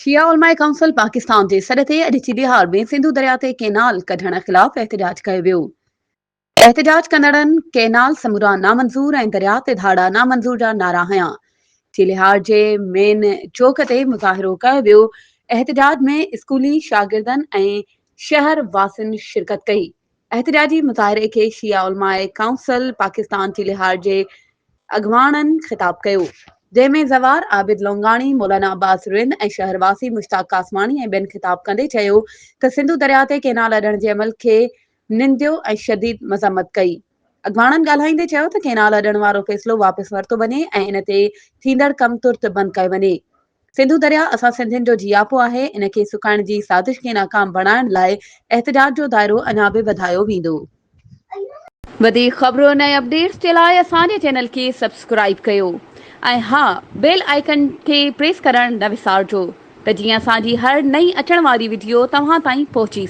شيعا علماء ڪائونسل پاڪستان جي سڏ تي اڄ چيليهار ۾ سنڌو درياء تي ڪينال ڪڍڻ خلاف احتجاج ڪيو ويو. احتجاج ڪندڙن ڪينال سمورا نامنظور ۽ درياء تي ڌاڙا نامنظور جا نعرا هنيا. چيليهار جي مين چوڪ تي مظاهرو ڪيو ويو. احتجاج ۾ اسڪولي شاگردن ۽ شهر واسين شرڪت ڪئي. احتجاجي مظاهري کي شيعا علماء ڪائونسل پاڪستان چيلهار جي اڳواڻن خطاب ڪيو، جنهن ۾ زوار عابد لونگاڻي، مولانا عباس رند ۽ شهر واسي مشتاق قاسماڻي ۽ ٻين خطاب ڪندي چيو ته سنڌو درياء تي ڪينال اڏڻ جي عمل کي ننديو ۽ شديد مذمت ڪئي. اڳواڻن ڳالهائيندي چيو ته ڪينال اڏڻ وارو فيصلو واپس ورتو وڃي ۽ ان تي ٿيندڙ ڪم ترت بند ڪيو وڃي. سنڌو درياء اسان سنڌين جو جياپو آهي، ان کي سڪائڻ جي سازش کي ناڪام بڻائڻ لاء احتجاج جو دائرو اڃا به وڌايو ويندو. وڌيڪ خبرن ۽ اپڊيٽس جي لاء اسان جي چينل کي سبسڪرائيب ڪيو ۽ ها بيل آئيڪن کي پريس ڪرڻ نه وسارجو ته جيئن اسان جي هر نئين اچڻ واري وڊيو توهان تائين پهچي.